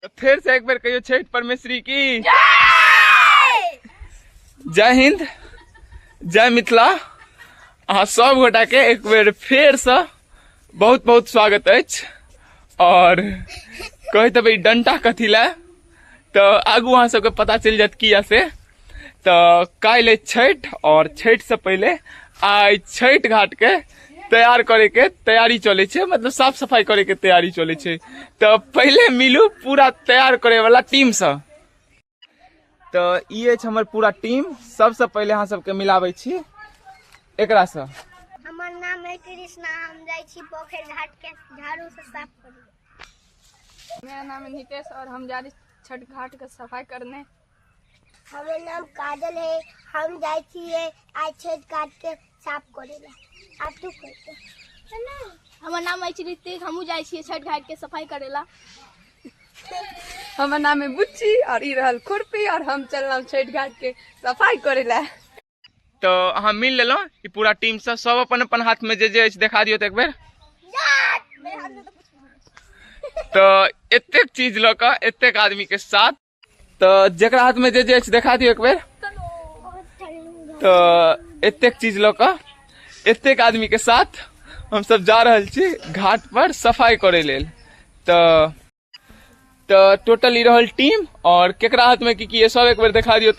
तो फिर से एक बेर कहियो छठि परमेश्वरी की जय। हिंद, जय मिथिला। अहाँ सब गोटा के एक बेर फेर से बहुत बहुत स्वागत अछि। और कहैत हेबै डंटा कथी लए, तो आगू अहाँ सबके पता चलि जायत किया से। तो काल्हि अछि छठि, और छठि से पहिले आइ छठि घाट के तैयार करे के तैयारी चले छै, मतलब साफ सफाई करे के तैयारी चले छै। तो पहिले मिलू पूरा तैयार करे वाला टीम से। तो ई अछि हमर पूरा टीम। सबसे पहिले अहाँ सबके मिलाबै छी एकरा से। हमर नाम है कृष्णा, हम जाइ छी पोखरि घाट के झाड़ू से साफ करे। मेरा नाम है नितेश और हम जा रहे छठ घाट के सफाई करने। हमर नाम काजल है, हम जाइ छियै आइ छठ घाट के साफ करे ला। आ तू कह। हमर नाम अछि ऋतिक, हमहूँ जाइ छियै छठ घाट के सफाई करे ला। हमर नाम है बुच्ची और ई रहल खुरपी और हम चललहुँ छठ घाट के सफाई करे ला। तो अहाँ मिल लेलहुँ ई पूरा टीम से, सब अपन अपन हाथ में जे जे अछि देखा दियौ तऽ एक बेर। तो एतेक चीज लऽ कऽ एतेक आदमी के साथ, तो जकरा हाथ में जे जे अछि देखा दियौ एक बेर। तो एतेक चीज लऽ कऽ एतेक आदमी के साथ हम सब जा रहल छी घाट पर सफाई करे लेल। तो टोटल ई रहल टीम, और केकरा हाथ में की की है सब एक बेर देखा दियौ।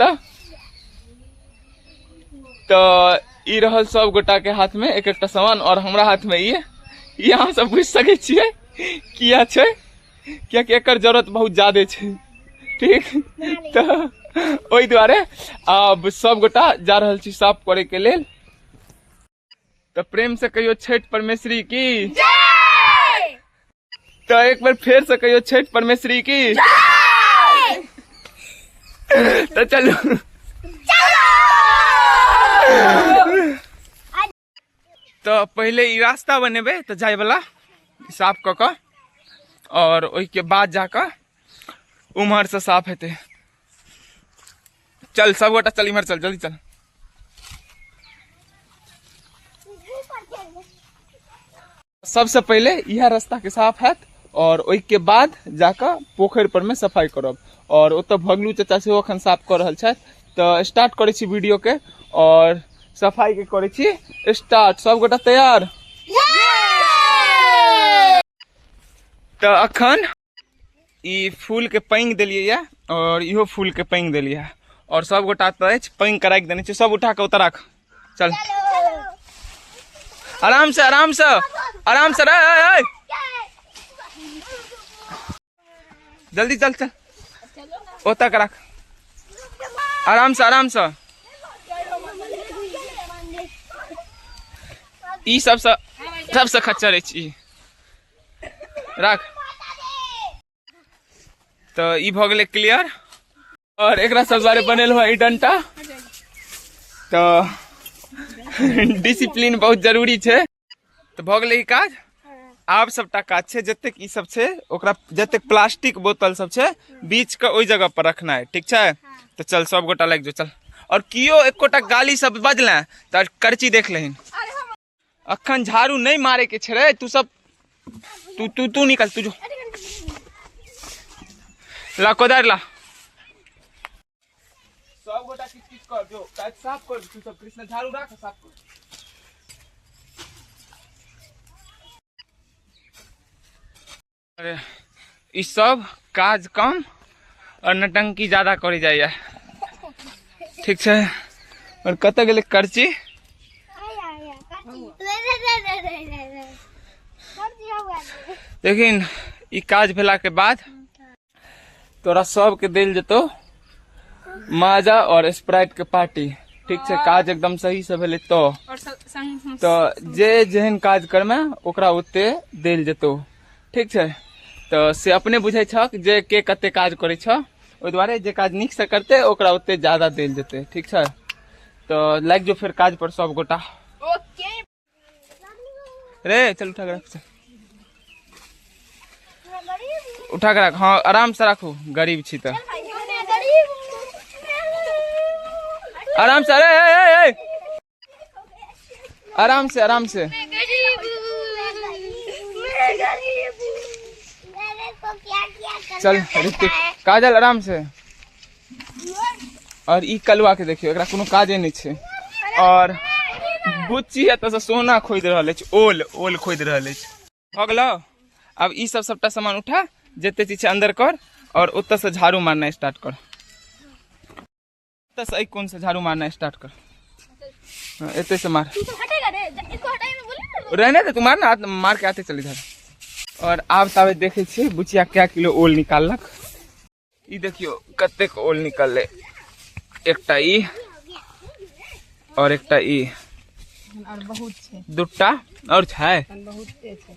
तो ई रहल सब गोटा के हाथ में एक एकटा सामान, और हमरा हाथ में ई अहाँ सब बुझि सकै छियै किया छै, कियाकि एकर जरूरत बहुत ज्यादे छै, ठीक। तो ओहि दुआरे आब सब गोटा जा रहल छी साफ करे के लेल। तो प्रेम से कहियो छठि परमेश्वरी की। तो एक बार फेर से कहियो छठि परमेश्वरी की। तो चलू। तो पहले ई रास्ता बनेबे तो जाय वाला साफ कऽ कऽ, और ओहिके बाद जाकऽ उम्हर से साफ हेतै। चल सब गोटा चल इम्हर चल, जल्दी चल। सबसे पहले इएह रास्ता के साफ हैत, और ओहिके बाद जाकऽ पोखरि पर में सफाई करब। और ओतऽ भगलू चाचा सेहो अखन साफ कऽ रहल छथि। तऽ स्टार्ट करै छी वीडियो के, और सफाई के करै छी स्टार्ट। सब गोटा तैयार? तऽ अखन ई फूल के पैंग देलियै या, और इहो फूल के पैंग देलियै, और सब गोटा तऽ अछि पैंग कराके देने छी। सब उठा के ओतऽ राख, चल आराम से, आराम से, आराम से रे, ए, ए। जल्दी चल चल, ओतऽ के राख, आराम से, आराम से। ई सबसे खच्चर अछि ई, राख। तो ई भऽ गेलै क्लियर। और एकरा सब दुआरे बनेल हुआ ई डंटा। तो डिसिप्लिन बहुत जरूरी छै। तो भऽ गेलै ई काज। आब सबटा काज छै जतेक ई सब छै, ओकरा जतेक प्लास्टिक बोतल सब छै बीच के ओहि जगह पर रखनाइ, ठीक छै। तो चल सब गोटा लागि जो, चल। और कियो एकोटा गाली सब बजले तऽ करची देख लहिन। अखन झाड़ू नहीं मारे के छै रे, तू सब तू तू तू निकल, तू जो ला कोदार ला। सब गोटा किच किच कर जो, काज साफ कर तू सब। कृष्ण झाड़ू राख, साफ कर। अरे ई सब काज कम और नटंकी ज्यादा करी जाइए, ठीक छै। और कतऽ गेलै करची? लेकिन ई काज भेला के बाद तोरा सबके देल जेतौ माजा और स्प्राइट के पार्टी, ठीक छै। काज एकदम सही से भेलै तो जे जेहन काज करमे ओकरा ओते देल जेतौ, ठीक छै। तो से अपने बुझै छक जे के कते काज करै छ, ओहि दुआरे जे काज नीक से करते ओकरा ओते ज्यादा देल जेतै, ठीक छै। तो लागि जो फेर काज पर सब गोटा। रे चल उठा के रख, चल उठा के रख। हाँ आराम से राखू, गरीब छी तऽ आराम से। अरे ए, ए, ए। आराम से, आराम से। मेरे को क्या क्या चल ऋतिक काजल आराम से। और ई कलुआ के देखियो, एकरा कोनो काजे नहीं छै। और बुच्ची एतऽ से सोना खोदि रहल अछि, ओल ओल खोदि रहल अछि। भऽ गेलौ? आब ई सब सबटा सामान उठा, जते चीज छै अंदर कर, और ओतऽ से झाड़ू मारना स्टार्ट कर। ओतऽ से एहि कोन से झाड़ू मारना स्टार्ट कर। हाँ, एते से मार। तू तो हटेगा रे, इसको हटाई में बोली ना। रहने दे, तू मार ना, मार के आते चल इधर। और आब ताबे देखे छियै बुचिया कै किलो ओल निकाललक। ई देखियो कतेक ओल निकललै, एकटा ई और एकटा ई, और बहुत छै, दूटा और छै, बहुते छै,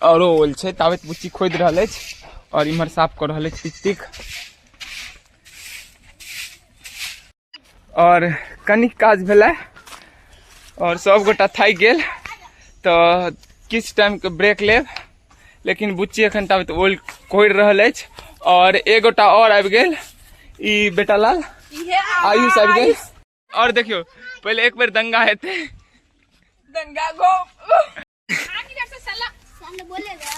औरो ओल छै। ताबे बुच्ची खोदि रहल अछि और इम्हर साफ कऽ रहल अछि ऋतिक। और कनिक काज भेलै और सब गोटा थाकि गेल, तऽ किछु टाइमके ब्रेक लेब। लेकिन बुच्ची एखन ताबे तऽ ओल कोरि रहल अछि। और एक गोटा और आबि गेल, ई बेटा लाल आयुष आबि गेल। और देखियो पहिले एक बेर दंगा हेतै, दंगा गो साला बोलेगा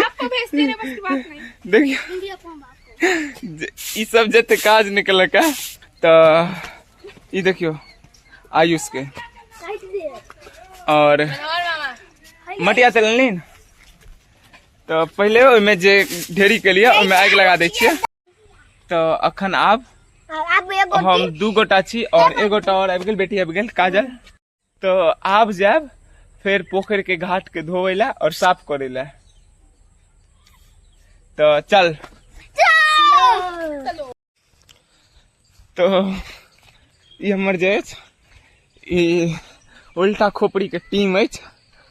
आपको भेजते रहे, बस की बात नहीं। देखियो ई सब जते काज निकलक है, तऽ ई देखियो आयुष के। और मटिया तेल नी तऽ पहिले ओहिमे जे ढेरी के लिए ओहिमे आगि लगा दै छियै। तऽ अखन आब हम दू गोटा छी और एक गोटा और आबि गेल, बेटी आबि गेल काजल। तऽ आब जायब फेर पोखरि के घाट के धोवे ला और साफ करे ला। तऽ चल। तो ई हमर जे अछि ई उल्टा खोपड़ी के टीम अछि,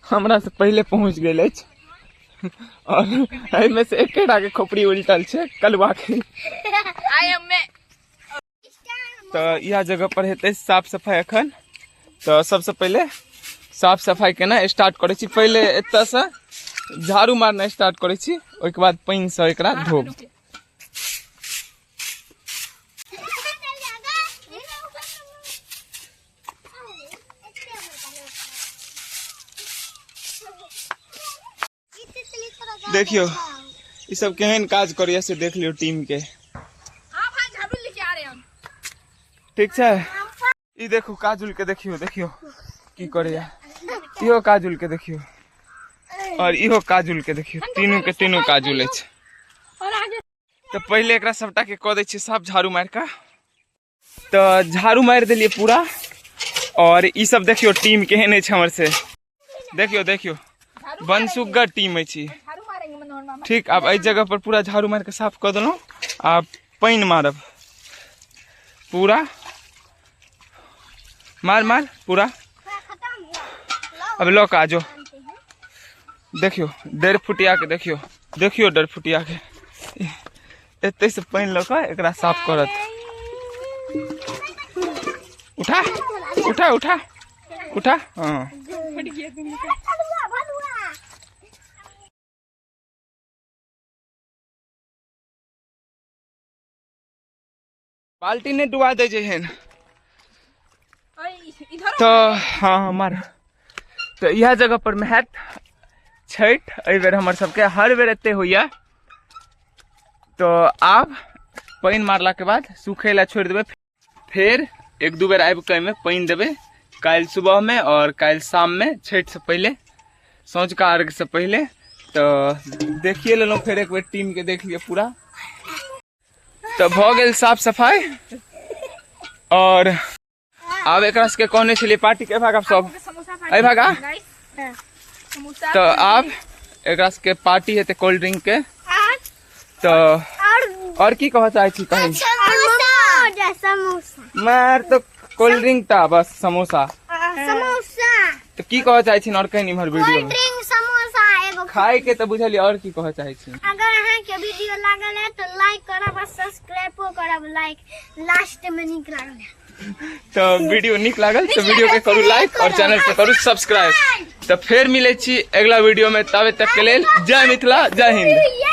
हमरा से पहिले पहुंच गेल अछि। और एहिमे से एकेटा के खोपड़ी उल्टल छै, कलुआ के। तऽ इएह जगह पर हेतै साफ सफाई एखन। तऽ सबसे पहिले साफ सफाई केना स्टार्ट करै छी, पहिले एतऽ से झाड़ू मारना स्टार्ट करै छी, ओहिके बाद पानि से एकरा धोब। देखियो ई सब केहन काज करैया से देख लियो टीम के। हाँ भाई झाड़ू लेके आ रहे हैं हम। ठीक छै। ई देखू काजुल के, देखियो देखियो की करैया। इहो काजुल के देखियो और इहो काजुल के देखियो, तीनू के तीनू काजुल अछि। तऽ पहिले एकरा सबटा के कऽ दै छियै साफ झाड़ू मारि कऽ। तऽ झाड़ू मारि देलियै पूरा। और ई सब देखियो टीम केहन अछि हमर से, देखियो देखियो बनसुग्गर टीम अछि। ठीक, आब एहि जगह पर पूरा झाड़ू मारि कऽ साफ कऽ देलहुँ। आब पानि मारब पूरा, मार मार पूरा। अब लऽ कऽ आजो। देखियो डेढ़ फुटिया के, देखियो देखियो डेढ़ फुटिया के एते से पानि लऽ कऽ एकरा साफ करत। उठा उठा उठा उठा। हाँ बाल्टी नहीं डुबा दे जेहन तो। हाँ हमार तो इएह जगह पर में हैत छठि एहि बेर हमर सबके, हर बेर एते होइया। तो आब पानि मारला के बाद सूखे ला छोड़ि देबै, फेर एक दू बेर आबि कऽ एहिमे पानि देबै काल्हि सुबह में और काल्हि शाम में, छठि से पहिले, सौंझका अर्घ से पहिले। तो देखिए लेलहुँ फेर एक बेर टीम के देख लिअ पूरा। तऽ भऽ गेल साफ सफाई। और आब एकरा सबके कहने छलियै पार्टी के भागा सब, एहि भागा। तऽ आब एकरा सबके पार्टी हेतै कोल्ड ड्रिंक के। तऽ और की कहऽ चाहै छी कही? मार तो कोल्ड ड्रिंक टा बस समोसा। समोसा। तऽ की कहऽ चाहै छी और कहीं इम्हर वीडियो में? समोसा एगो खाय के तऽ बुझलियै, और की कहऽ चाहै छी? अगर अहाँ के वीडियो लागल है तो लाइक करब और सब्सक्राइबो करब। लाइक लास्ट में नीक लागल है तऽ वीडियो नीक लागल तऽ वीडियो के करू लाइक और चैनल के करू सब्सक्राइब। तऽ फेर मिलै छी अगला वीडियो में, तबे तक के लेल जय मिथिला जय हिंद।